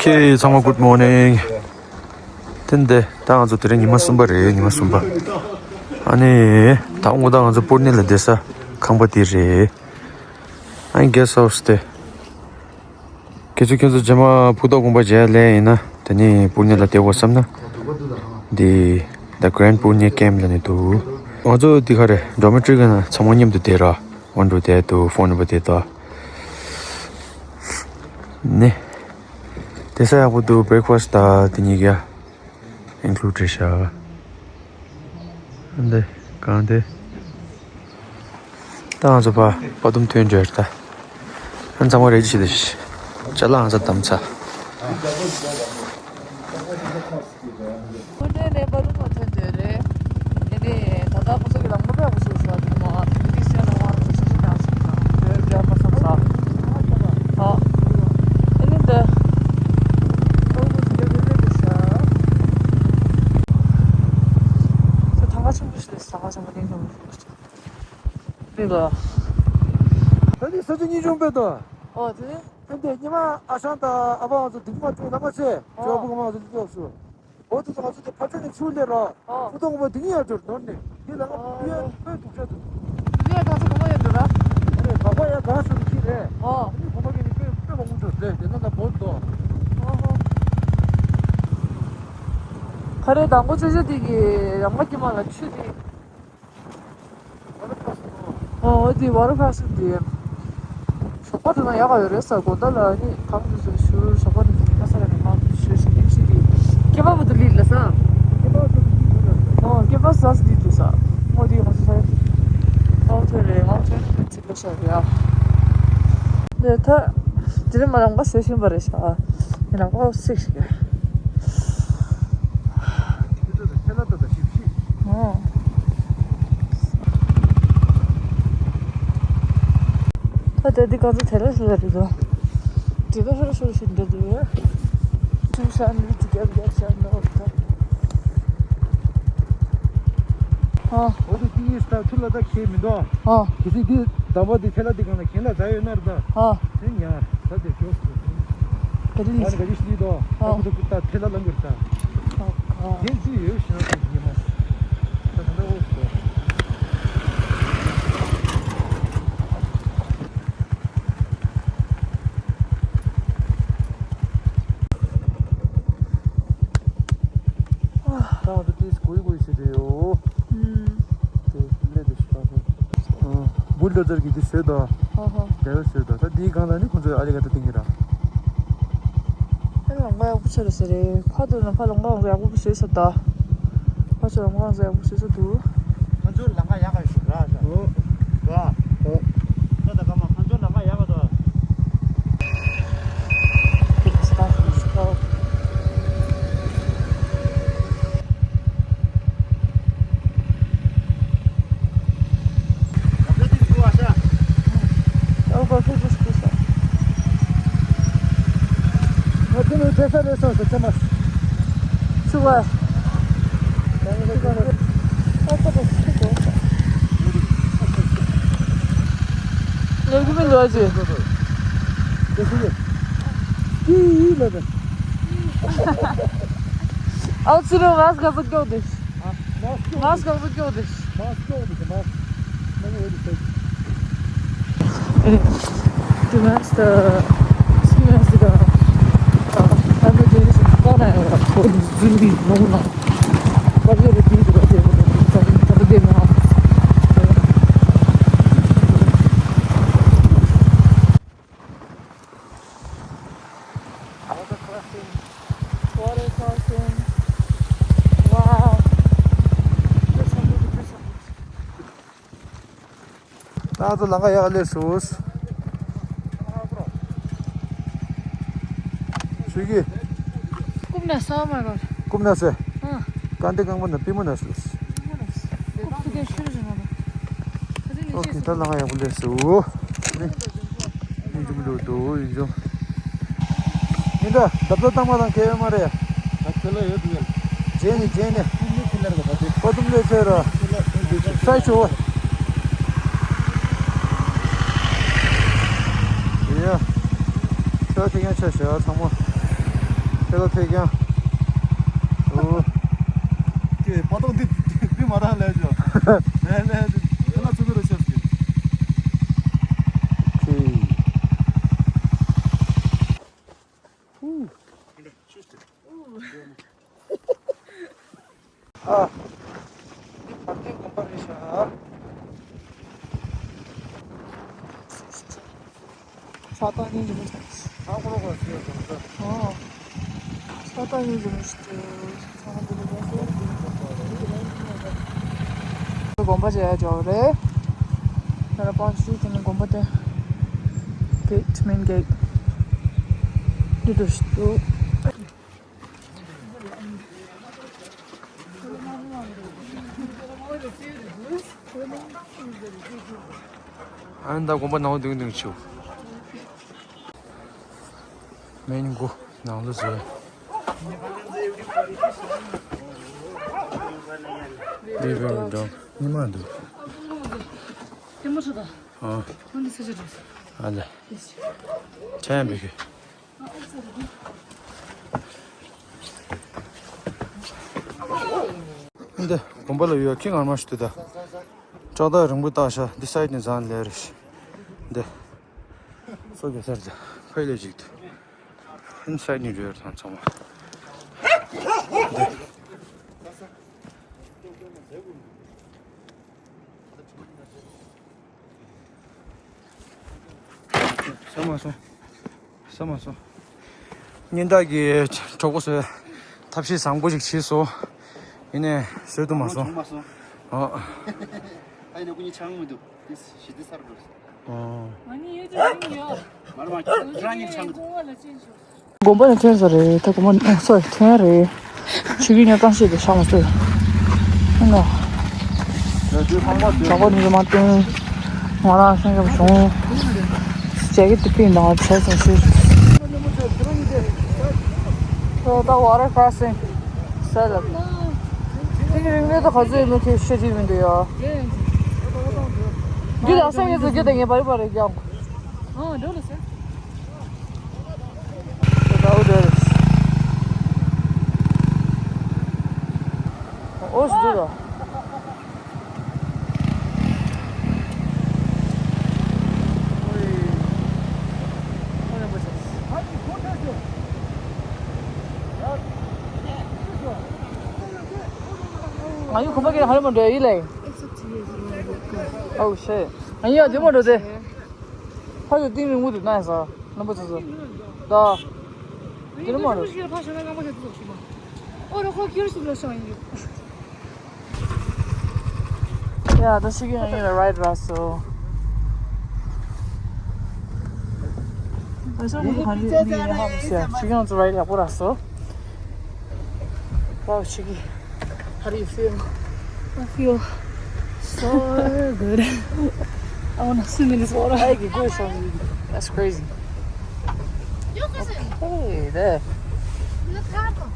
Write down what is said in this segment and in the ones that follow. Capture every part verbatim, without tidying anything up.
ཀེ་ཚང་མ་good morning། དེ་འདི་ད་ང་ཚོ་དེ་རིང་ཉི་མ་གསུམ་པ་རེད། ཉི་མ་གསུམ་པ། ཨ་ནི་ད་འོ་ད་ང་ཚོ་པུ་ནེ་ལ་བསྡད་ས་ཁང་པ་དེ་རེད། ཨ་ནི་གེ་སི་ཊི་ཧའུ་སི་དེ། ཁྱེད་ཚོ་ཁྱེད་ཚོ་རྗེས་མ་ཕུག་ཏོག་དགོན་པ་མཇལ་ལེ་ཡིན་ན་དེ་ནི་པུ་ནེ་ལ་བསྡད་དགོས་བསམ་ན། འདི་The Grand Pune Camp ལ་ནི་འདུག་ང་ཚོ་འདི་ག་རེ་ཌོ་མི་ཊོ་རི་ག་ན་ཚང་མ་མཉམ་དུ་བསྡད་ར། ཝན་ཌུ་བསྡད་འདུག་ཕོན་ནམ་བར་བསྡད་འདུག་ནི། དེ་ས་ཡག་པོ་འདུག་བྷི་རེག་ཕ་སི་ཊི་དང་དེ་གཉིས་ཀ་ཨིན་ཀླུ་ཌི་རེད་ཤག་འདི་གང་དེ། ད་ང་ཚོ་ཕ་པ་དུམ་ཐོན་འབྱོར་ད། ཨ་ཚང་མ་རེ་ཇི་ཞིག་དེ་ཅ་ལག་ང་ཚོ་བདམས་ཚར། ཀུ་ནེ་ནས་པ་རུ་མ་ཐོན་འདོད་རེད། ཨེ་ནི་ད་ལྟ་ཁོ་ཚོ་གི་ལམ་ཁ་དཔེ་ཡག་པོ་བཟོས་ཤག་དེ་མ་དེ་དུས་སེ་ལ་ང་ཚོ་ཤ་ཤ་ཉག་ཞིག་དང་བོད་རྒྱ་མ་བསམ་ས། ཨ་ཨེ་ནི་འདི་ཨོ་ཁོ་ཚོ་འདི་རེད་རེད་འདི་ཤག་ད་ཐང་ག་ཆེན་པོ་ཞིག་རེད། ཐང་ག་ཆེན་པོ་གླིང་ཆེན་པོ་ཞིག་རེད། རེད་ལ། ད་ནི་ས་ཆ་གཉིས་བྱུང་བས་དོ། ཨོ་དེ་ནི། ཨ་འདི་ཉི་མ་ཨ་ཞང་དང་ཨ་ཕ་ང་ཚོ་འདི་ཉི་མ་བཅུ་ལ་མ་ཚེ་ཨོ། ཇོ་བུ་ག་མ་ང་ཚོ་འདི་ཚོགས་སུ། འོ་དེ་ཚོ་ང་ཚོ་དེ་ཕར་ཕྱོགས་ནས་ཚུར་སླེབས་རོགས། ཨོ། ཕུ་ཐོག་ངོ་མ་འདི་ཉིད་ཡར་འགྲོ་ནོར་ནས་འདི་ལ་ང་ཨོ། ཕུ་ཡ་ཕུ་འདུག་ཤ་འདུག་འདི་ཡ་ག་ཚོད་གོ་མ་ཡོད་འགྲོ་ར། ཨ་རེ་ག་པ་ཡ་ག་སུ་འདི་རེད། ཨོ། ཨ་ནི་གོ་མ་གི་ནི་དཔེ་དཔེ་མང་པོ་འགྲོ་རེད། དེ་ན་ད་བོད་དོ། ཨོ་ཧོ། ག་རེ་དང་པོ་ཅོ་ཅོ་དེ་གི་རང་མ་ཀི་མ་ལ་ཆུ་དེ། ཨོ་འདི་ཝ་ཊར་ཕེ་སི་ཊི་འདི། ཞོགས་པ་དེ་ན་ཡག་ག་ཡོད་རེད་ས། དགོང་དག་ལ་ནི་གང་དུ་ཟེར་ཞུ་ཞོགས་པ་དེ་ཁ་ས་ར་ནས་མང་དུ་ཞུ་ཞིག་ཡིན་ཞིག་གི་སྐེད་པ་བུ་དུ་ལི་ལ་ས། ཨོ་སྐེད་པ་ཟ་ཟི་དུ་ས། ཨོ་དེ་ང་ཚོ་ས་ཡ་ཨོ་ཐོས་རེད། ང་ཚོ་ཚིག་ལ་ཤར་རེད་ཨ། འདི་ད་དེ་རིང་མ་རང་པ་ཟེར་བཞིན་པ་རེད་ཤག་ཡིན་ན་ཁོ་སིག་ཞིག་རེད། ཨོ། ད་ལྟ་འདི་ག་ཚོད་དེ་ལ་ཤོར་རེད་དོ། དེ་ལ་ཤོར་ཤོར་ཞིག་འདྲ་འདུག་ཡ། ཅུང་ཤར་ནས་ཅིག་རྒྱབ་རྒྱབ་ཤར་ནས་འོ་ད། ཨ། འོ་དེ་ཏིང་ངེ་ས་ཐུར་ལ་ད་ཁྱེད་མི་འདུག་ཨ། གལ་སྲིད་འདི་འདམ་པ་འདི་ཐལ་ལ་འདི་གང་ལ་ཁྱེད་ལ་ཟ་ཡོད་ན་ར་ད། ཨ། དེ་ཉ་ད་དེ་ཞོག་ག་རེ་ཨ་ནི་ལས་ག་རེ་ཤི་འདུག་ཨ། ད་ཁོ་ཚོ་ད་ཐལ་ལ་ལངས་གི་རེད་ད། ཨ། དེ་འདི་ཡོད་ཤི་ན་ད་ཉི་མ། ད་ད་ད་འོ་ད། ད་ང་ཚོ་ཏིས་གུས་གུས་བྱེད་དེ་ཡོད། ཨུམ། དེ་ལས་དེ་ཤི་པ་ཧེ། ཨ། བུལ་ཌོ་ཛར་གྱིས་འདི་བཟོས་དོ། ཧོ་ཧོ། དེ་བཟོས་དོ། ད་འདིའི་སྒང་ལ་ནི་ཁོང་ཚོས་ཨ་ལི་ག་ད་བཏིང་གི་ར། ཨེ་ལམ་ཁ་ཡག་པོ་བྱས་རེད་ཟེར་རེད། ཕར་དུ་ལམ་ཁ་ལམ་ཁ་ཡག་པོ་བཟོས་ས་ད། ཕར་ཚུར་ལམ་ཁ་ཡག་པོ་བཟོས་ས་འདུག་ཕར་ཚུར་ལམ་ཁ་ཡག་ག་ཞིག་ར་ཤག་ཨོ། ར། ཨོ། ད་ད་ག་མ་ཕར་ཚུར་ལམ་ཁ་ཡག་ག་ད། ཨའོ་ཚུར་རོ་ང་སྒ་ཟིག་སྐྱོག་དེ། ང་སྒ་ཟིག་སྐྱོག་དེ། དེ་ནས་ད་སྐྱེ་དམན་ཟེར་ག་ད་ད་ནི་དེ་ནས་ཀ་ན་ཡོད་ར་ཁོ་འཛིན་པའི་ནོར་ན་པར་ཡོད་རེད། དེ་འདུག་ར་དེ་ད་ད་དེ་ན། Water crossing. Water crossing. Wow. ད་ཚོ་ལམ་ཁ་ཡག་སླེབས་སོང་། ཞུ་གི། རྐུབ་ན་ས་མ་གར། རྐུབ་ན་ས། ཨ། ཀ་འདི་རྐང་པ་ན་པི་མོ་ན་སོང་། རྐུབ་སུ་གེ་ཤུར་ཞིག་ན་ད། ཨོ་ཁེ། ད་ལམ་ཁ་ཡག་པོ་སླེབས་སོང་། ནི། ནི་འཇུག་འགྲོ་འདུག་ཡིན་འཇུག་ཉི་ཟླ་འདབ་ཆགས་བཏང་མ་བཏང་གལ་ཡོད་མ་རེད། ད་ཁྱེད་ལ་ཡོད་འདུག་ཡ། རྗེས་ནས་རྗེས་ནས། ཁུམ་ནི་ཁྱེད་ལ་རེད་པ་ད་དེ། ཨོ་དུམ་ལས་ཚེ་ར། ཁྱེད་ལ་ཡོད་འདུག་ས་ཆུ་བོ། ཡ། ཆ་དེ་ཡང་ཆ་བཞག་ཚང་མ། ཁྱེད་ལ་ཐད་ཀྱང་། ཨོ། ཀྱེ་མ་གཏོགས་འདི་འདི་མ་རག་ལས་ཤོག་ལས་ལས་འདི་ལ་ཚུགས་པའི་རོ་ཤོག་ཟེར། ཨུ། ཨ། འདི་བར་ཐེག་དགོན་པ་རེད་ཤག་ས་ཐག་ཉིན་རིང་པོ་ཆགས། ཨོ། ས་ཐག་ཉིན་རིང་པོ་ཞིག་འདུག་དགོན་པ་མཇལ་ཡ་འགྲོ་རེད། ད་ར་པང་ཞིག་དེ་ནི་དགོན་པ་དེ། གེ་ཊི། མེན་གེ་ཊི་འདི་འདྲ་ཞིག་འདུག་ཨ་ནི་ད་དགོན་པ་ནང་ལ་དུང་དུང་ཆུ། མེན་གོ་ནང་ལ་བཟོས། ལི་བེར་འདྲ་ཉི་མ་འདུག་ཨ། ཨ་ལེ། ཆ་ཡང་འབིགས། འདི་དགོན་པ་ལ་ཡོད་ཁྱི་ངར་མ་ཞིག་འདུག་ད་ཀྲག་ཏག་རིང་པོ་བཏགས་ཤག་འདི་སའིཌ་ནས་བཟང་ལས་རེད། འདི་སོ་གེ་སར་འདི་ཕ་ཡུལ་ལས་ཅིག་འདུག་འདི་སའིཌ་ནས་རེད་ཐང་ཚང་མ། འདི། ས་མ་སོང་། ས་མ་སོང་། ཉིན་ལྟར་གྱི་གྲོགས་པོ་ཚོས་ཐབས་ཤེས་བཟང་པོ་ཞིག་བྱས་སོང་། ཡིན་ནའི་བཟོས་ཐུབ་མ་སོང་། བྱུང་མ་སོང་། ཨོ། ཨ་ཡིན་ན་ཀུ་ཉི་ཆང་མི་འདུག་དེ་ཞི་བདེ་སར་འགྲོ། ཨོ། ང་གཉིས་ཡོད་ཅེས་ཡིན་ཡོད། མ་རེད་མ་ཁྱོད་རང་གཉིས་ཆང་འདུག་དགོན་པ་ནས་ཐོན་ས་རེད། ད་དགོན་པ་ནས་སོ་ཐོན་རེད། ཆུ་རྒྱུན་ཉོ་གང་ཤེས་དེ་ཤག་མ་ཟེར། ཨ་ནོ། གྲོགས་པོ་ནི་མ་བསྟན། ང་རང་སེམས་ཁམས་བྱུང་། ཇེ་ཀེ་ཊི་དེ་པིན་དང་བྱས་སོང་ཞུ། ད་ཝ་ཊར་ཁ་སིང་ས་ལ། དེ་རིང་གནས་ཚུལ་ག་ཚོད་ཡིན་མིན་དེ་ཤོད་ཀྱི་མི་འདུག་ཡ། འདི་ལ་སང་ཉིན་ཚོ་རྒྱུ་དང་ངས་བར་བར་རེ་རྒྱག་ཨ་འགྲོ་ལ་ཟེར། ཨོ་སི་འདུག་ལ། ང་ཡུལ་གོམ་པ་གྱི་ཧ་ལས་མ་འགྲོ་ཡིན་ལེ། Oh shit. ང་ཡུལ་ཡག་དེ་མ་འགྲོ་ཟེར། ཕ་ཡུལ་གཏིང་རིང་པོ་འདུག་ན་ཡ་ས། རྣམ་པ་ཚོ་ཚོ། ད། དེ་ནི་མ་རེད། ཕ་ཞོ་ན་རྐང་པ་ཞིག་ཏུ་ཞིག་མ། ཨོ་རོ་ཁོ་ཁྱེར་ཞིག་ལ་ཤང་ཡིན། ཡ་ད་ཤི་གི་ཡང་ཡིན་ལ་རའིཌ་ར་སོ། ད་ཤོ་མོ་ག་ནི་ནི་ཧ་མི་ཤེས། ཤི་གི་ཡང་ཚོ་རའིཌ་ཡག་པོ་ར་སོ། Wow, Chiggy. How do you feel? I feel so good. I want to swim in this water. Hey, good, good, so that's crazy. Okay, there.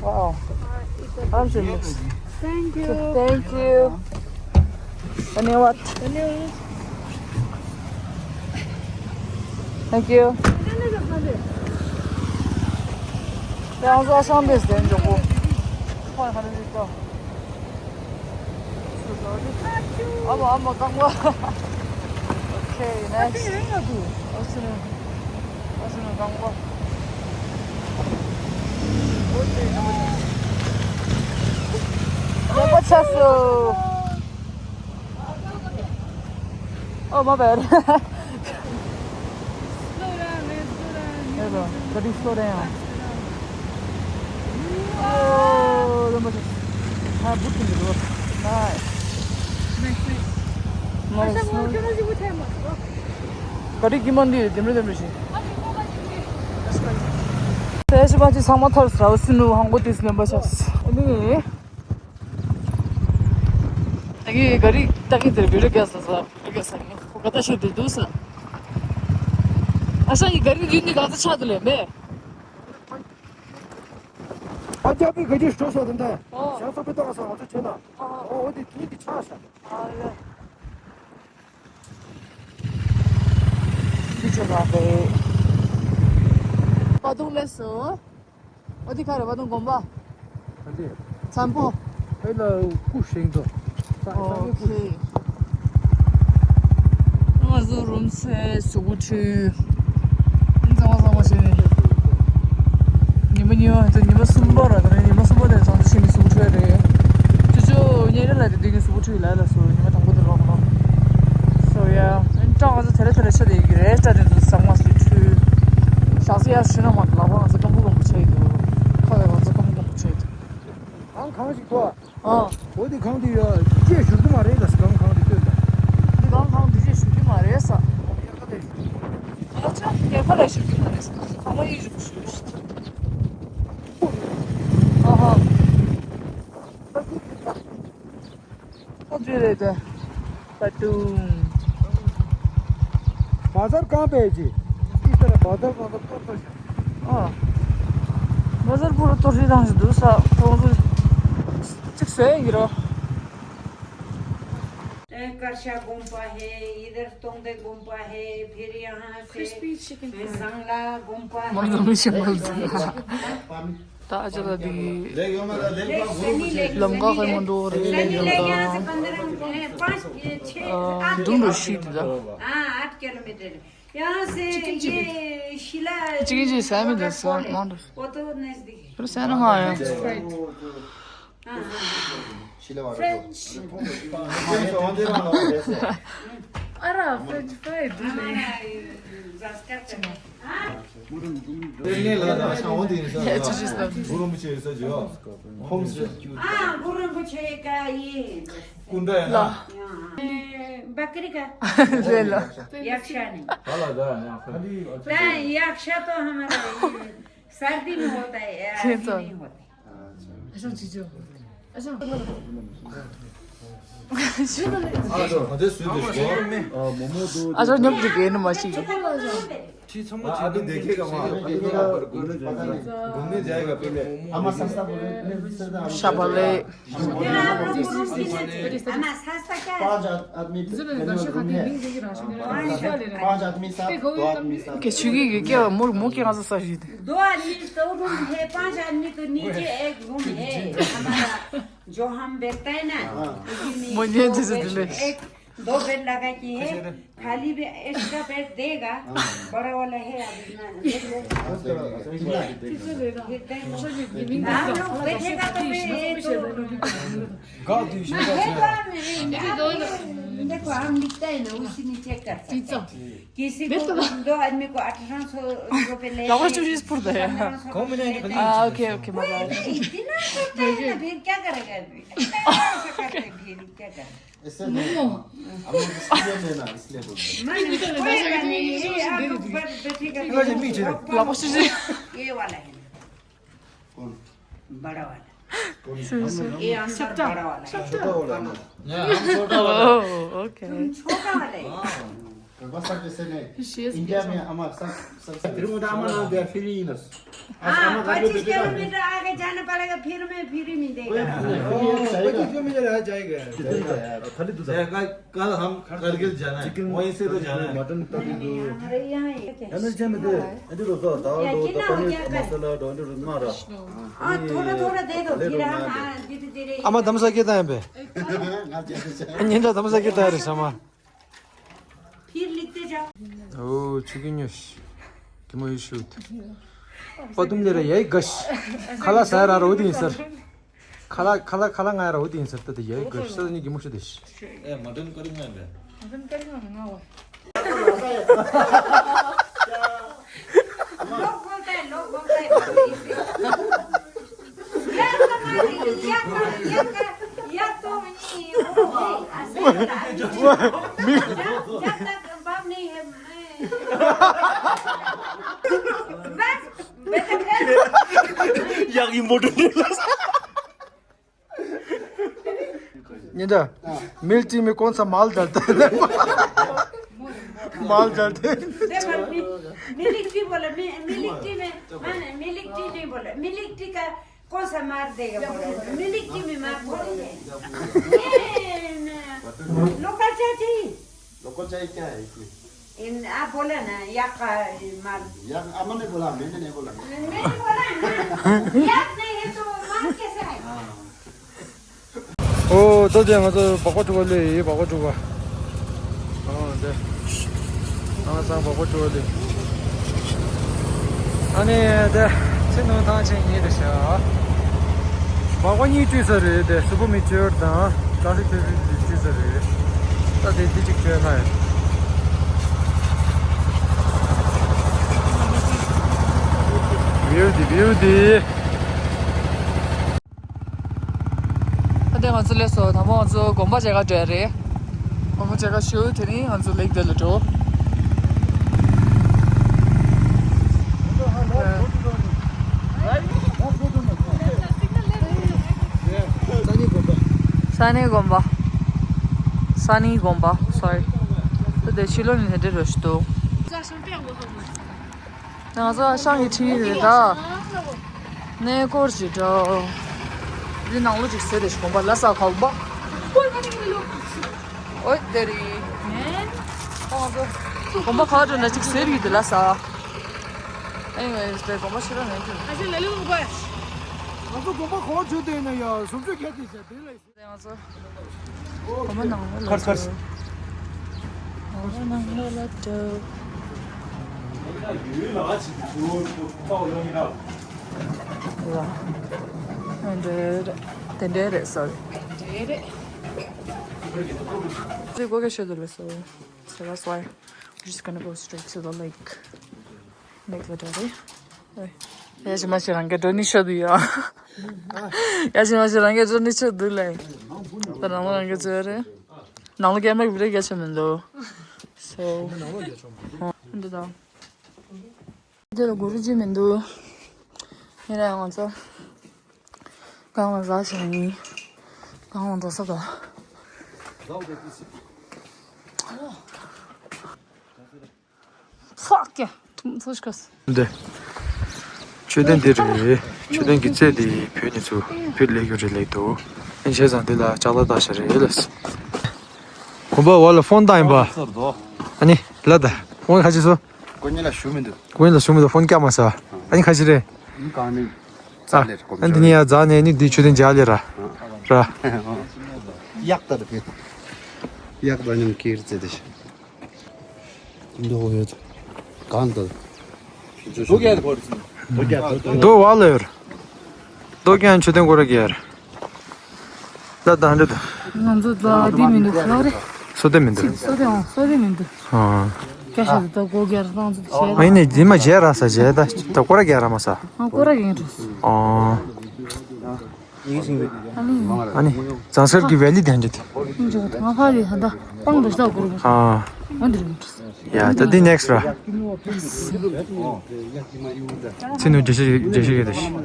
Wow. Thank you. Thank you. धन्यवाद. Thank you. ཡང་བཟའ་ཤང་བེས་དེ་འཇོག་གོ། ཁོང་ཁ་ནས་ཅིག་ཏོ། ཨ་མ་ཨ་མ་རྐང་པ། Okay, next. ཨ་ཅི་ནི། ཨ་ཅི་ནི་རྐང་པ། ཨོ་ཅི་ནི། རྐང་པ་ཆགས་སོང་། Oh, my bad. Slow down, man, slow down. You need to relax it out. Oh, the mother. How good can you look? Nice. Nice, nice. Nice, nice. That's why. དེ་ཞིག་པ་ཅིག་ཚང་མ་ཐར་སོང་། སི་ནུ་ཧང་གོ་དེ་སི་ལེན་པ་ཆགས། ཨ་ནི། ད་གི་ག་རི་ད་གི་དེར་བི་ཌི་ཡོ་རྒྱག་ས་ས་བི་ཌི་ཡོ་རྒྱག་ས་ནི་ཁོ་ག་ད་ཤོད་དེ་འདུག་ས། ཨ་ཤ་ཡི་ག་རི་རྒྱུན་ནི་ག་ཚ་ཆགས་དེ་ལས་མེད། ཨ་ཅག་པི་ག་ཅི་ཤོད་ས་དེ་འདྲ། ཨོ། ཞག་ཚ་པི་ཏོག་ས་ང་ཚོ་བྱེད་ན། ཨོ། ཨོ་དེ་དེ་དེ་ཆགས་ཤག་ཨ་ལེ། འདི་ཆོ་ག་རེད། པ་དུང་ལས་སོ། འོ་དེ་ག་རེ་བ་དང་དགོན་པ། ཨ་དེ། མཚམས་པོ། ཨེ་ལ་སྐུ་བཞེངས་དོ། ས་ས་ཨོ་གི་སྐུ། ཁེ། ང་ཚོ་རུམ་ཚེ་གཟུགས་པོ་འཁྲུད། གཙང་མ་གཙང་མ་བྱས་ནས། ཉི་མ་གཉིས་པ་དང་ཉི་མ་གསུམ་པ་ར་དང་ཉི་མ་གསུམ་པ་དེ་ཚོ་ཕྱིན་ནས་གཟུགས་པོ་འཁྲུད་རེད། ཅོ་ཅོ་ཉེ་ར་ལ་དེ་དུས་ཀྱི་གཟུགས་པོ་འཁྲུད་ལ་ལ་སོ་ཉི་མ་དང་པོ་དེ་ལོག་ནོ། སོ་ཡ། ཨན་ཏྲ་ང་ཚོ་དེ་ར་དེ་ར་ཆ་དེ་གི་རེད་ཏྲ་དེ་ཚོ་གཙང་མ་སུ་འཁྲུད། ཞག་སི་ཡ་ཤི་ན་མ་ལ་བ་ང་ཚོ་སྐམ་པོ་སྐམ་པོ་ཆགས་ཡི་འདུག་ཁ་བའི་ང་ཚོ་སྐམ་པོ་སྐམ་པོ་ཆགས་ཡི་འདུག་ཨང་ཁང་ཞིག་གོ། ཨ། འོ་དེ་ཁང་དེ་ཡ་བཅད་ཞུ་གི་མ་རེད་ལ་སྒང་ཁང་དེ་སྟོན་ད། འདི་སྒང་ཁང་དེ་བཅད་ཞུ་གི་མ་རེད་ས། ཨ་ཅག་ཡ་ཁ་ལ་ཞུ་གི་མ་རེད་ས། ཁང་པ་ཡིག་རུ་ཞུ་རུ་ཞུ། ཨ་ཧ། ཨོ་དེ་རེད་ད། པ་ཏུང་། बाजार कहाँ पे है जी? इस तरह बाजार मतलब तो तो ཨ། बाजार पूरा तो री दांग दो सा तो ཚིག་ཟེར་གྱི་རོ། ए, करशा गुम्पा है, इधर तोंगदे गुम्पा है, फिर यहाँ से ए, जंगला गुम्पा है। ད་ཨ་ཅག་ལ་འདི། ལམ་ཀ་ཧོན་མོ་འགྲོ་རེད་ལ་ཡོད་ད། འདུག་འགྲོ་ཤི་འདི་ད། हाँ, आठ किलोमीटर। यहाँ से ये शिला ཅིག་ཅིག་ཟ་མི་འདུག་ཟ་མང་འདུག་ཕར་ཟ་ན་མ་ཡོང་། शिला वाटर। फ्रेंच। French water. अरे फ्रेंच फ्राई दूले। हाँ, गुरु मुझे ऐसा जो। होम से। हाँ, गुरु मुझे का ये। कुंडा है ना? हाँ। बकरी का। ले लो। यक्षा नहीं। वाला दा ना। दा यक्षा तो हमारा ये सर्दी में होता है, ये अभी तो नहीं होता। ཨ་ཅག་ཉོབ་ཀྱི་གས་ནི་མ་ཤི། ཤ་བག་ལེབ། पाँच आदमी के लिए रूम है। पाँच आदमी साथ, दो आदमी साथ। के छुगी के क्या मोर मो के गाजा सा जी। दो आदमी तो रूम है, पाँच आदमी तो नीचे एक रूम है हमारा, जो हम बैठता है ना, हाँ। उसी में मुझे दो जैसे बेड, दिले। एक, दो बेड लगा के है, खाली भी एक्स्ट्रा बेड देगा, हाँ। बड़ा वाला है अभी ना, देख लो। कितना? कितना? आप लोग बैठेगा तो फिर ये तो देखो, हम लिखता है ना, उसी में चेक कर सकते हैं। किसी को दो आदमी को अठारह सौ रुपए ले, लगा चुजी स्पुर दे। पन्द्रह सौ रुपए लेते हैं। हाँ, ओके, ओके, my bad। इतना करता है ना, फिर क्या करेगा आदमी? इतना ऐसा करते हैं, फिर क्या करेगा? इससे नहीं, हम लोग इसलिए लेना, इसलिए बोलते हैं। नहीं, कोई बात नहीं, ये आप ऊपर बैठेगा तो लगा चुजी। ये वाला है। कौन? बड़ा वाला। कौन? ये अंदर बड़ा वाला है। छोटा वाला। हाँ, हम छोटा वाला। ओह, ओके। तुम छोटा वाला है। हाँ। बस सब जैसे नहीं। इंडिया में हमारा सब, सबसे फिर वो दामा ना दे, फिर ही नस। हाँ, पच्चीस किलोमीटर आगे जाना पड़ेगा, फिर में फिर ही मिलेगा। पच्चीस किलोमीटर आ जाएगा। खाली दूसरा। कल हम करगिल जाना है, वहीं से तो जाना है। मटन तंदूरी दो। हमारे यहाँ ही। है ना, जैसे में दे, ये दो, दो, दाल दो, पनीर मसाला दो, दो, मारा। हाँ, थोड़ा, थोड़ा दे दो, फिर हम, हाँ, धीरे, धीरे। आमा धमसा के ताए पे? निंदा धमसा के ताए रे समा। फिर लिखते जाओ। ओ, चिकन न्यूज़। किमो यू शूट। पतुम जरा यही गश। खाला सारा रोदी सर। खाला, खाला, खाला ngai ra hodi sir ta de ye gashta ni gimushi dish. ए, मटन करी ना बे। मटन करी ना ना वो। लोग बोलता है, लोग बोलता है। या तो नहीं, या तो, या तो, या तो नहीं, वो, ऐसे ही होता है। जब, जब तक बाप नहीं है, मैं, बस। यक इम्पोर्टेंट। निंदा, मिल्क टी में कौन सा माल डालता है? माल डालते हैं। मिल्क टी बोला, मिल्क टी में, मैंने मिल्क टी नहीं बोला, मिल्क टी का कौन सा मार देगा बोला, मिल्क टी में मार बोला। लोकल चाय चाहिए। लोकल चाय क्या है इसमें? इन, आ, बोला ना, या का, मार। या, अम्मा ने बोला, मैंने नहीं बोला। मैंने बोला ना, या नहीं है तो मार कैसे आएगा? हाँ। ཨོ། ད་དེ་ང་ཚོ་སྦག་སྦག་འགྲོ་བ་ལས་ཡིན། སྦག་སྦག་འགྲོ་བ། ཨོ་དེ། ང་ཚང་སྦག་སྦག་འགྲོ་བ་ལས། ཨ་ནི་དེ་ཚེ་ནོར་ཐང་ཆེན་ཡིན་རེད་ཤག་སྦག་སྦག་གཉིས་བཅུག་ས་རེད། དེ་སུ་པོ་མི་བཅོལ་དང་ཀ་ཧྥི་བཅོལ་བཅུག་ས་རེད། ད་དེ་དེ་གཅིག་བཅོལ་ན་ཡིན། བིའུ་དེ་བིའུ་དེ། ད་ལྟ་ང་ཚོ་སླེབས་སོང་། དང་པོ་ང་ཚོ་དགོན་པ་མཇལ་ཁ་འགྲོ་ཡ་རེད། དགོན་པ་མཇལ་ཁ་ཞུ། དེ་རིང་ང་ཚོ་ལེགས་དེ་ལ་འགྲོ། ས་ནི་དགོན་པ། ས་ནི་དགོན་པ། སོ་རི། ད་ལྟ་ཕྱི་ལོགས་ནས་དེ་འདྲ་རོ་ཞིག་འདུག་ང་ཚོ་ཤང་གི་ཁྲིད་རེད་ད། གནས་སྐོར་ཞིག་འགྲོ། འདི་ནང་ལོགས་ཅིག་ཟེར་དེ་ཞིག་གོམ་པ་ལ་ས་གོམ་པ། ཨོ་དེ་རེད། ཨོ་ང་ཚོ་གོམ་པ་ག་འགྲོ་ན་ཅིག་ཟེར་ཡོད་དེ་ལ་ས། Anyways དེ་གོམ་པ་ཤི་ར་ནས་ཀྱི། ང་ཚོ་གོམ་པ་ག་འགྲོ་དེ་ན་ཡ་སུམ་ཅུ་ཁ་དེ་ཟེར་དེ་ལ། ང་ཚོ་གོམ་པ་ནང་ལོགས་ལ་ཁར་ཁར། འགྲོ། གོམ་པ་ནང་ལོགས་ལ་འགྲོ། ལ། དེ་འདྲ་རེད། དེ་འདྲ་རེད། སོ་རི། དེ་འདྲ་རེད། ཚེ་སྒོ་ཁ་ཤོད་དུ་ལ་སོ། So that's why we're just gonna go straight to the lake. ལེགས་ལ་འགྲོ་རེད། ཡ་ཞིག་མ་ཞིག་རང་གི་འགྲོ་ནི་ཤོད་དུ་ཡོད། ཡ་ཞིག་མ་ཞིག་རང་གི་འགྲོ་ནི་ཤོད་དུ་ལེ། ད་ནང་ལོགས་རང་གི་འགྲོ་རེད། ནང་ལོགས་ཀེམ་ར་བི་ཌི་ཡོ་རྒྱ་ཆེ་མི་འདུག So འདི་དང་། འདི་ལ་གུ་རུ་ཅི་མི་འདུག་ཡིན་ན་ཡང་ང་ཚོ་གང་ལ་ཟ་ཞིག་ཡིན། གང་ལ་འགྲོ་ས་ག Fuck yeah. འདི། མཆོད་རྟེན་འདི་རེད། མཆོད་རྟེན་གྱི་རྩེ་འདི་བོད་ནས་ཚུར་བོད་ལས་རྒྱུ་རེད་ལས་འདུག་ཨ་ནི་བྱས་ཙང་འདི་ལ་ལྕགས་ལ་བཏགས་ཤག་རེད་ལ། གོམ་པ་བ་ལ་ཕོན་བཏང་ཡིན་པ། ཨ་ནི་ལ་ད་ཕོན་ཁ་ཅིག་སོ། ཀོ་ཉི་ལ་ཞུ་མི་འདུག་ཀོ་ཉི་ལ་ཞུ་མི་འདུག་ཕོན་སྐྱ་མ་ས། ཨ་ནི་ཁ་ཅིག་རེད། ཨ་ནི་གང་ནི། ཨ་ནི་འདི་ནི་ཡ་རྫ་ནས་ནི་འདི་མཆོད་རྟེན་འཇག་ལེ་ར། ར། གཡག་ད་ར་ཕེ། གཡག་ད་ཉམས་ཀིར་ཙེ་དེ་ཤ། འདུག་ཡོད། གང་འདུག་རྡོ་བ་ལ་ཡོད། རྡོ་རྐྱང་མཆོད་རྟེན་སྐོར་ར་གྱེར། ད་ད་འདི་འདུག་ང་ཚོ་ད་འདི་མི་འདུག་ལོ་རེ། སོ་དེ་མི་འདུག་སོ་དེ་ཨང་སོ་དེ་མི་འདུག་ཨ། སྐད་ཆ་འདི་ད་སྒོ་རྒྱར་བཏང་ཚུལ་བྱས། ཨ་ཡིན་ནས་འདི་མ་བྱས་ར་ས་བྱས་ད་ད་སྐོར་ར་གྱེར་ར་མ་ས། ཨ་སྐོར་ར་གྱེར་འགྲོ། ཨ། ཨ་ནི། ཨ་ནི། ཛང་སེར་གྱི་ཝེ་ལི་དེ་འདྲ་དེ། ང་ཕ་ལི་ཧ་ད་སྤང་འདྲ་ཞིག་ལྟ་དགོས་རེད། ཨ། འོ་འདི་རེད། ཡ་ད་འདི་ནེག་སི་ར། ཚེ་ནུ་རྒྱལ་ཤོས་རྒྱལ་ཤོས་རེད་ཤི།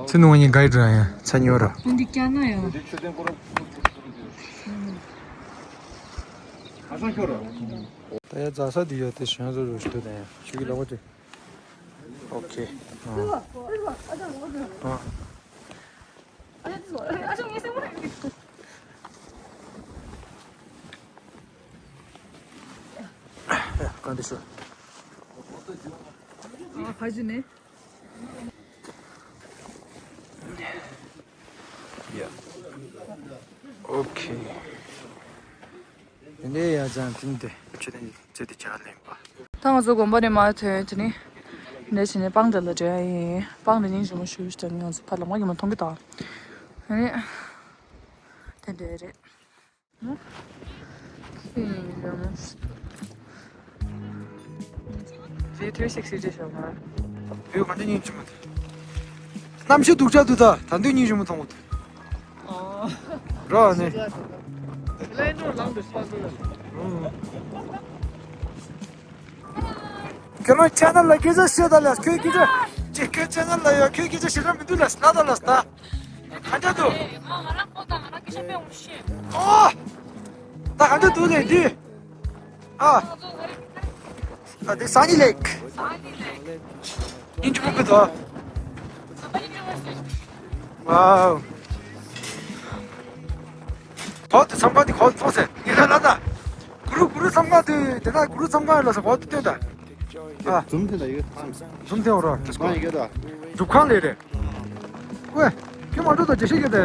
ཚེ་ནུ་ང་གཉིས་ག་རེ་འདྲ་ཡ་ཚ་ཉོ་ར། འདི་ཀྱ་ན་ཡ། ད་ཡ་ཛ་ས་འདི་ཡ་དེ་ཞོན་ཟོ་རུ་ཞུ་དང་ཡ་ཞུ་གི་ལ་བ་དེ། ཨོ་ཁེ། ཨ། ཨ། གང་དེ་ཤོད། ཨ་ཕ་ཇི་ནས། ཡ། ཨོ་ཁེ། དེ་ནས་ཡ་ཅང་ཏིང་དེ་ཆུ་དེ་ཚེ་དེ་ཇ་ལེན་པ། ད་ང་ཚོ་དགོན་པ་ནས་མར་ཐོན་དེ་ནས་འདྲ་བྱས་ནས་སྤང་དེ་ལ་འགྲོ་ཡ་ཡིན། སྤང་དེ་སྙིང་རྗེ་མོ་ཞུ་ཞུ་དང་ང་ཚོ་ཕར་ལ་མ་གི་མ་མཐོང་གི་དང་། ཨ་ནི། དེ་འདྲ་རེད། ཨ། སྙིང་རྗེ་མོ་ཞུ། ཇེ་ཐོས་ཤིག་ཤིག་ཅེས་བྱ་བ། བུ་ག་འདྲ་སྙིང་རྗེ་མོ་དེ། གནམ་གཤིས་སྡུག་ཅག་འདུག་ད་ད་འདོད་སྙིང་རྗེ་མོ་མཐོང་གོ་ཐུབ། རོ་ནི། ཁྱོད་རང་ཆེ་ནལ་ལ་སྐད་ཆ་བཤད་ད་ལ་ཁྱོད་སྐད་ཆ་ཅི་ཁྱོད་ཆེ་ནལ་ལ་ཡོད་ཁྱོད་སྐད་ཆ་བཤད་ར་མི་འདུག་ལ་སྣ་ད་ལ་སྟ། ག་འདྲ་འདུག་ང་རང་ཁོ་དང་ང་རང་སྐད་ཆ་སྤེལ་འོང་ཤེས། ཨོ། ད་ག་འདྲ་འདུག་ལས་འདི། ཨ། ཨ་དེ་སང་ཉིན་ལེགས། སང་ཉིན་ལེགས། ཉིན་གཅིག་པོ་ཕུད་དོ། ཝའོ། ཧོ་དེ་ཚང་མ་དེ་ཧོ་ཚོང་ཟེར་ཉི་ཁ་ལ་ད། གུ་རུ་གུ་རུ་མཚམས་ཁང་དེ་དེ་ན་གུ་རུ་མཚམས་ཁང་ལ་ས་གོ་དེ་སྟོན་ད། ཨ། འཛུམ་དེ་ལ་ཡོད། འཛུམ་དེ་འོ་ར། མ་ཡི་གེ་ད། སྒྲུབ་ཁང་ལས་རེད། ཝེ། ཁྱོད་མ་འགྲོ་ད་རྒྱ་ཤེས་ཀྱི་དེ།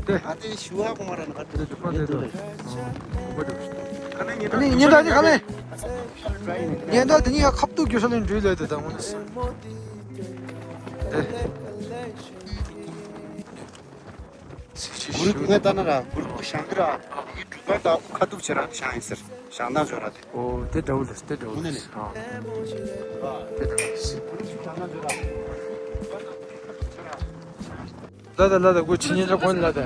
དེ། ཨ་དེ་ཞུ་བ་གོང་མ་ར་ན་ག་དེ་སྒྲུབ་ཁང་དེ་དེ། ཨ་ནི་ཉིན་ད་དེ་ཉིན་ད་དེ་ག་ལེ། ཉིན་ད་དེ་ཉིན་ཡ་ཁབ་ཏུ་རྒྱུ་ས་ལེན་འགྲུལ་ལས་དེ་ད་ངོ་ནི་སུ། དེ། གུ་རུ་ང་ལྟ་ན་ར་གུ་རུ་བཞེངས་ཀྱི་ར། ཡི་གུ་རུ་ད་ཁ་ཐུག་བྱེད་ར་བཞེངས་ཡིན་ཟེར། བཞེངས་སྟངས་བྱོས་ར་དེ། ཨོ་དེ་འདྲ་བོ་ལས་དེ་འདྲ་བོ་ལས། ཨ་དེ་འདྲ་བོ་ལས། གུ་རུ་བཞེངས་སྟངས་བྱོས་ར། ལ་ད་ལ་ད་གུ་ཕྱི་ཉིན་ལ་གོན་ལ་ད།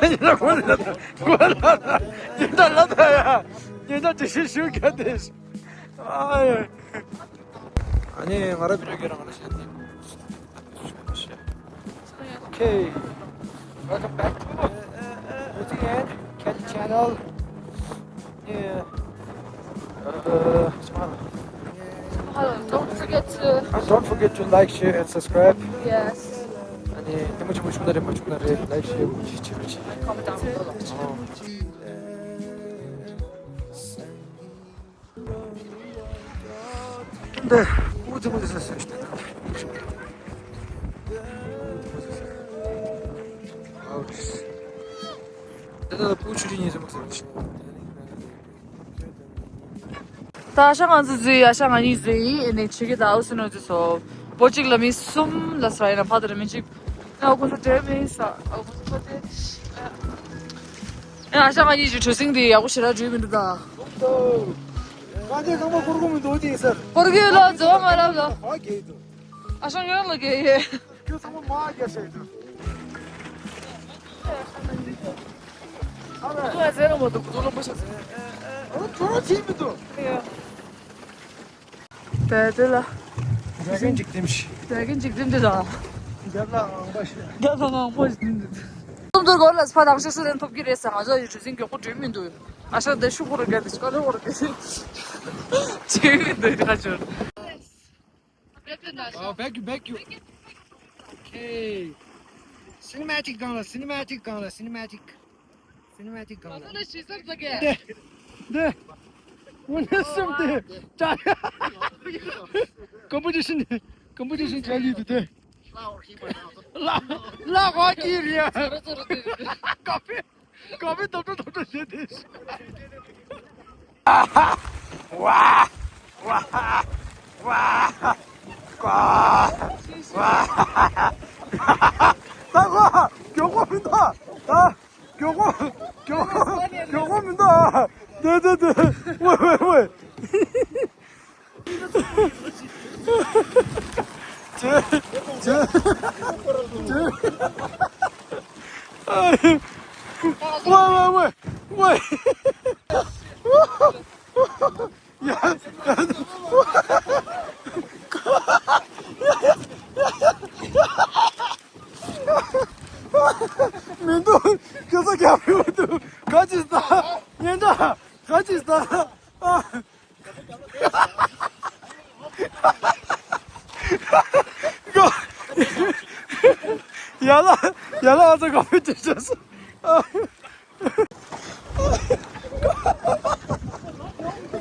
ཉིན་ལ་གོན་ལ་ད་གོན་ལ་ད། ཉིན་ད་ལ་ད་ཡ། ཉིན་ད་དེ་ཤི་ཤུ་ག་དེ། ཨ་ཡ། ཨ་ནི་ང་ར་བི་ཌིའོ་གི་རང་ལ་བཤད་དེ། Okay, welcome back to Uzi and Kelly channel. Yeah. Uh, smile. Hello, don't forget to And don't forget to like, share, and subscribe. Yes. And uh, the much, much, much, much, like, share, much, much, much. Comment down below. Oh. འདི་ཨུ་ཙི་མུ་ཙི་ཟེར་ཟེར་ཞིག་འདི་ལ་ཕུ་ཆུ་ཆུ་ཉིས་ཙི་མུ་ཙི་ཟེར་ཞིག་ད་ཨ་ཞང་ང་ཚོ་ཟིག་ཨ་ཞང་ང་གཉིས་ཟིག་ཨེ་ནས་ཆི་གི་ད་ཨུ་སི་ནོ་ཙི་སོ་པོ་གཅིག་ལ་མི་གསུམ་ལ་སོ་ཡིན་ན་ཕ་དར་མི་གཅིག་ཨ་ཁོ་ཚོ་འདྲེ་མེད་ས་ཨ་ཁོ་ཚོ་ཁོ་ཚོ་ཨ་ཞང་ང་གཉིས་ཀྱི་གྲུ་གཟིངས་དེ་ཡག་པོ་ཞེ་དྲག་འགྲུལ་མི་འདུག་ད། ང་ཚོའི་ཚང་མ་ཁོར་གོ་མི་འདུག་ཅིག་ཟེར། ཁོར་གི་ལ་འཛོ་མ་ལབ་ལ། ཧ་གེ་འདུག་ཨ་ཞང་ཡོད་ལ་གེ་ཡེ། ཁྱོད་ཚང་མ་མ་རྒྱ་ཤེས་འདུག་ཨ་ཁོ་ཚོ་ཟེར་མ་འདུག་ཁོ་ཚོ་ལོ་པོ་ཤ་ཟེར། ཨ་ཁོ་ཚོ་ལོ་ཅིག་མི་འདུག་ཨེ། དེ་དེ་ལ། རྒྱ་རྒན་འཇིག་རྟེན་ཞིག་རྒྱ་རྒན་འཇིག་རྟེན་དེ་དང་། རྒྱ་ལ་ངང་པ་ཞིག་རྒྱ་ལ་ངང་པ་ཞིག་འདུག་གསུམ་དུ་སྒོར་ལ་སྤ་དང་ཤེས་སུ་ལེན་ཐོབ་ཀྱི་རེད་ཟེར། ང་ཚོ་ཡི་གྲུ་གཟིངས་མགྱོགས་པོ་འགྲུལ་མི་འདུག་ཨ་ཞང་དེ་ཤུགས་པོ་རུ་རྒྱ་དེ་ཤི་ཀ་ལོ་བོ་རུ་རྒྱ་དེ་བྱེད་མི་འདུག་ཁ་ཆོར། ཨོ་བེག་ཡུ་བེག་ཡུ། ཨོ་ཁེ། སི་ནི་མེ་ཊིག་སྒང་ལ་སི་ནི་མེ་ཊིག་སྒང་ལ་སི་ནི་མེ་ཊིག་སི་ནི་མ་ཊིག་གང་ལ། ཨ་ལ་ཞེ་སར་ཟ་གེ། འདི། འདི། ཝུ་ནེ་སུམ་དེ། ཅ། ཀོམ་པི་ཊི་ཤན། ཀོམ་པི་ཊི་ཤན་ཅ་ལི་དུ་དེ། ལ། ལ་ཧོ་ཀི་རི་ཡ། ཀ་ཕི། ཀ་ཕི་ཏོག་ཏོག་ཏོག་ཏོག་བྱེད་དེ། ཝ། ཝ། ཝ། ཀ། ཝ། ད་གོ། མགྱོགས་པོ་མི་འདུག་ད། མགྱོགས་པོ། མགྱོགས་པོ། མགྱོགས་པོ་མི་འདུག་ཨ། དེ་དེ་དེ། ཝེ་ཝེ་ཝེ། ཅེ། ཅེ། ཅེ། ཝེ་ཝེ་ཝེ། ཝེ། ཡ། ཡ། མི་འདུག་ཁྱོད་ཚོ་རྒྱབ་ཡོད་འདུག་ག་ཅི་ཟ། ཉན་འདྲ། ག་ཅི་ཟ། ཨ། ཡ་ལ། ཡ་ལ་ཨ་ཚོ་ག་ཕེ་ཅི་བྱས་སོང་།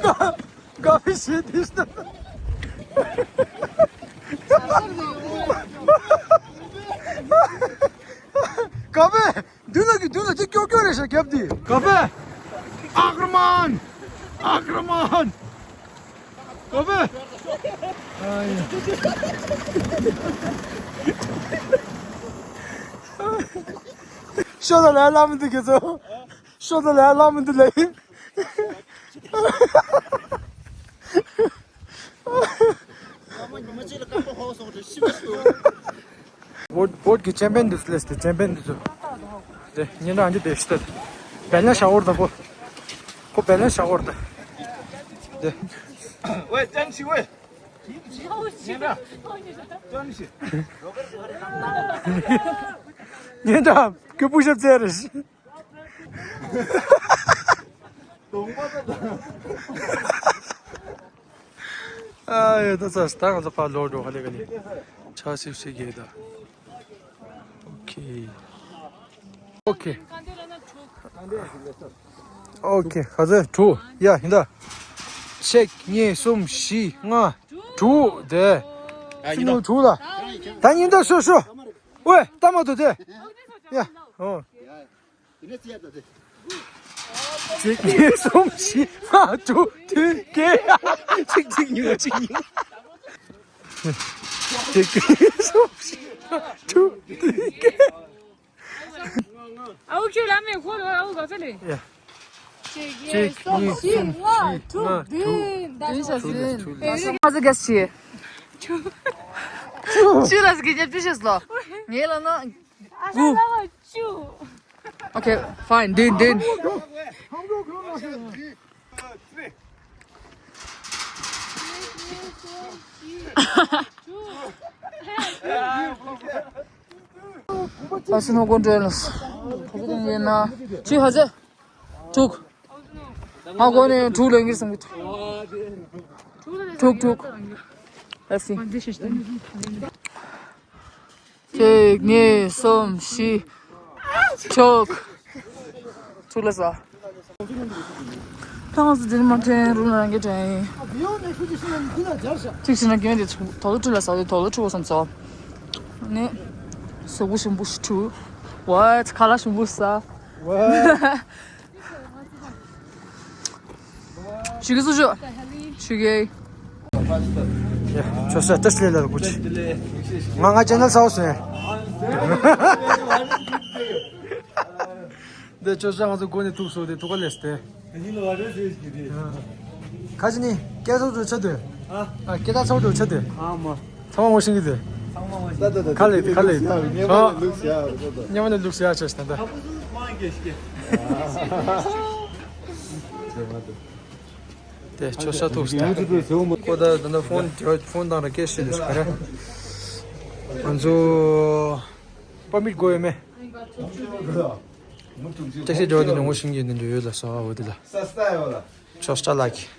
ག་ག་ཕེ་ཤེས་དེ་ཤི། ག་ཕེ། མདུན་ལ་གི་མདུན་ལ་ཅིག་ཀྱོག་ཀྱོག་རེད་ཤག་རྒྱབ་དེ། ག་ཕེ། ཨ་ཀ་ར་མན། ཨ་ཀ་ར་མན། ག་ཕེ། ཨ་ཡ། ཤོ་ད་ལ་ལ་མི་འདུག་གི་ཚོ། ཤོ་ད་ལ་ལ་མི་འདུག་ལ། བོད་བོད་ཀྱི་ཅེམ་པིན་འདུག་ལས་ཏེ་ཅེམ་པིན་འདུག་ཚོ། དེ་ཉིན་རང་འདི་བེ་ཤི་ཏེ། བེ་ལན་ཤ་འོར་དང་པོ། ཁོ་བེ་ལན་ཤ་འོར་དང་། དེ། ཝེ་ཅན་ཤི་ཝེ། ཉིན་རང་། ཅན་ཤི། ཉིན་རང་ཁོ་པུ་ཤབ་རྩེ་རེ་ཤི། ཨ་ཡ་ད་ཚ་ད་ང་ཚོ་ཕར་ལོག་འགྲོ་ཧ་ལས་ག་ལེ། ཆ་སིབ་སིབ་རྒྱས་ད། ཨོ་ཁེ། ཨོ་ཁེ། ཨོ་ཁེ། ག་ཚོད། དྲུག་ཡ་ཡིན་ད། གཅིག་གཉིས་གསུམ་བཞི་ལྔ་དྲུག་དེ། ཨ་ཉིན་ནོ་དྲུག་ལ། ད་ཉིན་ད་སོ་སོ། ཝེ་ལྟ་མ་ཐུབ་དེ། ཡ། ཨོ། གཅིག་གཉིས་གསུམ་བཞི་ལྔ་དྲུག་བདུན་བརྒྱད། གཅིག་གཅིག་གཉིས་གཅིག་གཉིས། གཅིག་གཉིས་གསུམ་བཞི་ལྔ་དྲུག་བདུན་བརྒྱད། ཨའུ་ཁྱོད་ལ་མེ་ཁོ་ལ་ཨའུ་ག་ཚ་ལེ། ཡ། གཅིག་གཉིས་གསུམ་བཞི་ལྔ་དྲུག་བདུན། བདུན་ཞག་བདུན། ང་ཚོ་ག་ཞིག་ཆུ་ལ་ཟིག་གི་ཉེར་བཅུ་ཞིག་ལོ། ངེད་ལ་ན། དགུ། Okay, fine. བདུན། བདུན། ཨ་སི་ནོ་ཀོན་ཊོལ་ལ། ཕོ་ཁོ་ཡིན་ན། ཅི་ཧ་ཟེ། དྲུག་ང་གོ་ནས་དྲུག་ལས་ངེར་སོང་གི། དྲུག་དྲུག Let's see. གཅིག་གཉིས་གསུམ་བཞི། དྲུག་དྲུག་ལ་ཟ། ད་ང་ཚོ་འདིར་མ་འཐེན་རུང་ལ་རང་གི་དྲན་ཡིན། གཅིག་བྱས་ན་རྒན་དེ་དོ་ལོ་དྲུག་ལ་ཟ་དེ་དོ་ལོ་དྲུག་སོང་ཚོ། ནི། གཟུགས་པོ་ཞིམ་པོ་ཞིག་དྲུག What? ཁ་ལག་ཞིམ་པོ་ཟ། ཞུ་གི་སུ་ཞུ། ཞུ་གི། ཡ། ཁྱོད་ས་བཀྲ་ཤིས་བདེ་ལེགས་ལ་གུ་ཅི། ང་ང་ཅེ་ནལ་སའོ་སེ། འདི་ཁྱོད་ས་ང་ཚོ་སྒོ་ནས་ཐུག་སོ་དེ་ཐུག་ག་ལས་ཏེ། ཁ་ཅི་ནི་སྐད་ཚོགས་དུ་ཆ་དུ། ཨ། སྐད་ཚོགས་དུ་ཆ་དུ། ཨ་མ། ཚང་མ་ངོ་ཤེས་ཀྱི་དེ། ཁ་ལེ་ཁ་ལེ། ཉི་མ་ལ་ལུག་ཟ་ཡ་ཆ་ཞིག་ད་ད། དེ་ཆོ་ཤ་ཐུག་སྟེ། ཁོ་ད་ད་ད་ཕོན་ཕོན་དང་ར་སྐད་བཤད་དེ་ཤ་རེད། ང་ཚོ་པར་མིཊ་དགོས་ཡོད་མེད། ཊེག་སི་འགྲོ་དེ་ནས་ངོ་ཤེས་ཀྱི་ནི་འགྲོ་ཡོད་ལ་སོ་ཨ་འོ་དེ་ལ། ཆོ་ཤ་ལགས།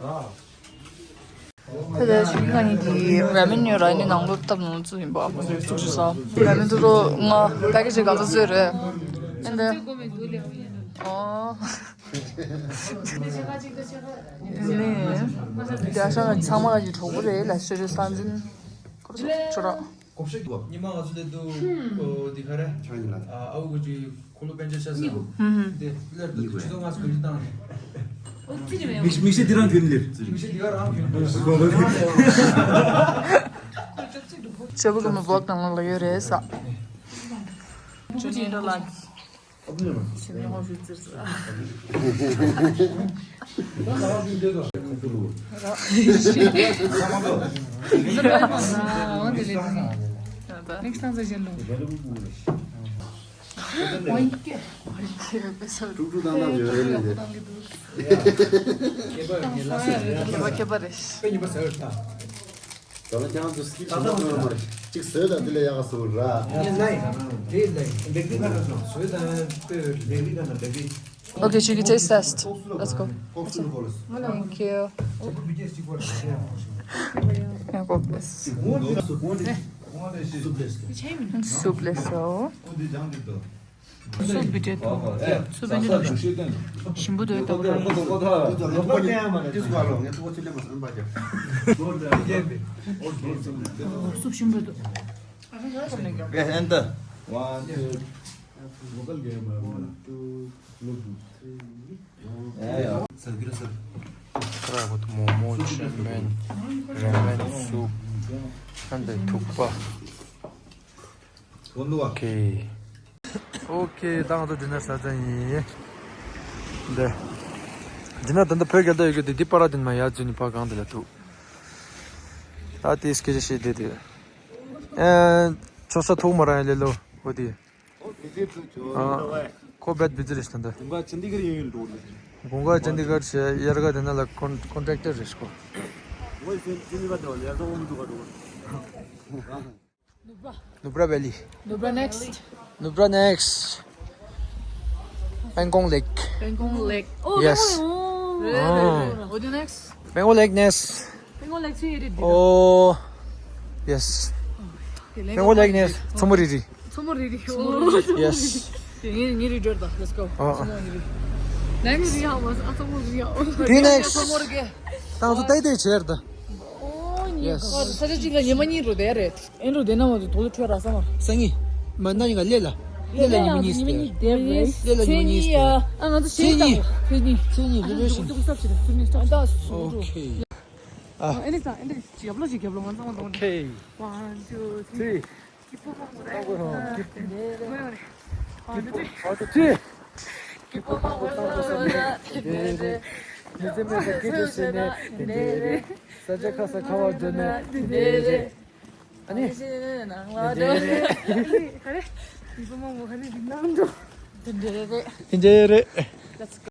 ད་ལྟ་ཞུ་གི་ང་གཉིས་ཀྱིས་ར་མེན་ཉོས་ར་ནི་ནང་ལོགས་སྟབས་ནང་བཙུགས་ཡིན་པ། ཐུག་ཆུ་ས། ར་མེན་ཐུག་ཐུག་ང་པེ་ཀེ་ཇི་གང་ཚ་བཟོས་རེད། ཨེ་འདི། ཨོ། ནི། རྒྱ་ཤ་ང་ཚང་མ་ང་གི་གྲོགས་པོ་རེད་ལ་ཤོད་ཤོད་ས་འཛིན། ཁོ་ཚོ་ཁྱོད་ར། ཉི་མ་ང་ཚོ་དེ་དུ་འདི་ག་རེ། ཨ་ཨའུ་གི་ཅི། ཁོ་ལོ་པན་ཆ་ཤ་ས། ཧུམ་ཧུམ། དེ་ལར་དུ་ཆུ་ཚོད་ལྔ་ཙམ་གོན་ཅི་བཏང་ནས། མིག་མིག་ཤེལ་དེ་རང་གྱོན་ལེར། མིག་ཤེལ་དེ་ག་རང་གྱོན་ལེར། ཆེ་བུ་གི་མི་བོག་དང་ལ་ཡོད་རེད་ས། ཆུ་ཆེན་འདྲ་ལ། ཞི་མི་ཧོ་ཞུ་ཙིར་ས། Next time ས་གཞན་ལ། ཀྲུག་ཀྲུག་བཏང་བཏང་ཡོད་རེད་ལས་དེ། ཁེ་པ་ཁེ་པ་རེད། ད་ལ་ཁྱེད་རང་ཚོ་སི་ཀིབ་བྱེད་མ་དགོས་མ་རེད། གཅིག་བཟོས་དང་དེ་ལས་ཡག་ག་བཟོ་ར། Okay, she can taste test. Let's go. Thank you. Yeah, go, yes. Soup less. Soup less, so. སུ་བི་ཏྲེ་དང་། སུ་བི་ཏྲེ་དང་། ཞིམ་པོ་འདུག་ད་བར། སུ་ཞིམ་པོ་འདུག And the one, two, one, two, look. Yeah, yeah. ཁ་ར་བོ་ཏུ་མོག་མོག་ཅན་མན་ར་མན་སུབ་ཨན་ཐུག་པ། Okay. Okay, ད་ང་ཚོ་ཌི་ནར་ཟ་ཚར་ཡིན། འདི། ཌི་ནར་ད་ལྟ་བོད་རྒྱལ་དར་ཡོད་རྒྱུ་དེ་འདི་པ་ར་དིན་མ་ཡར་འཛུལ་ནི་ཕ་གང་དེ་ལ་ཐུག་ད་དེ་སྐད་ཆ་བཤད་བསྡད་དེ། ཨེ། ཆོ་ས་ཐུག་མ་ར་ཡ་ལེ་ལོ་འོ་དེ། ཨ། ཁོ་བེད་བི་ཛི་རེད་ད། དགུན་ཁ་ཅི་འདི་གར་ཡོང་ཡོང་འགྲོ་ལེ། དགུན་ཁ་ཅི་འདི་གར་བྱས་དབྱར་ཁ་དེ་ན་ལ་ཀོན་ཀོན་ཊེག་ཊར་རེད་ཤག་ཨོ་ཡེ་ཅི་འདི་གར་འགྲོ་ལེ་དབྱར་ཁ་འོང་མི་འདུག་ག་འགྲོ། ནུབ་ར་ཝེ་ལི། ནུབ་ར་ནེགསི་ཊི། ནུབ་ར་ནེགསི་ཊི། Pangong Lake. Pangong Lake. Oh, Yes. Pangong Lake. Oh. Rere, rere. What do you next? Pangong Lake next. Pangong Lake sih, rere. Oh, yes. Pangong Lake next. Tsomo riri. Tsomo riri. Oh. Yes. Ngiri, ngiri jorda. Let's go. Oh, oh. Tsomo riri. Next. Real was also real. དེ་next. ཏང་ཚོ་བལྟས་བལྟས་བྱས་རེད་ད། ཨོ་ཉི་Yes. ཁ་ས་ཆ་གཅིག་ལ་ཉི་མ་གཉིས་འགྲོ་བསྡད་རེད། ཨེ་འགྲོ་བསྡད་ན་མ་གཏོགས་དོ་ལོ་ཁྲོད་ར་ས་མ། སང་ཉིན། མ་ན་ཉིན་ག་ལས་ལ། ལས་ལ་ཉི་མ་གཉིས་བསྡད། ལས་ལ་ཉི་མ་གཉིས་བསྡད། ཨ་ང་ཚོ་ཚེས་གཉིས་ཡ། ཚེས་གཉིས། ཚེས་གཉིས་རེ་རེ་བཞིན། ཨ་ད་སུ་འགྲོ། Okay. ཨ་ཨེ་ནི་ས་ཨེ་འདྲ་རྒྱབ་ལོ་ཅིག་རྒྱབ་ལོ་ང་ཚང་མ་འདོང་ནས། Okay. One, two, three. Three. Three. One, two, three. ཨ་ནི། དེ་འདྲ་རེད།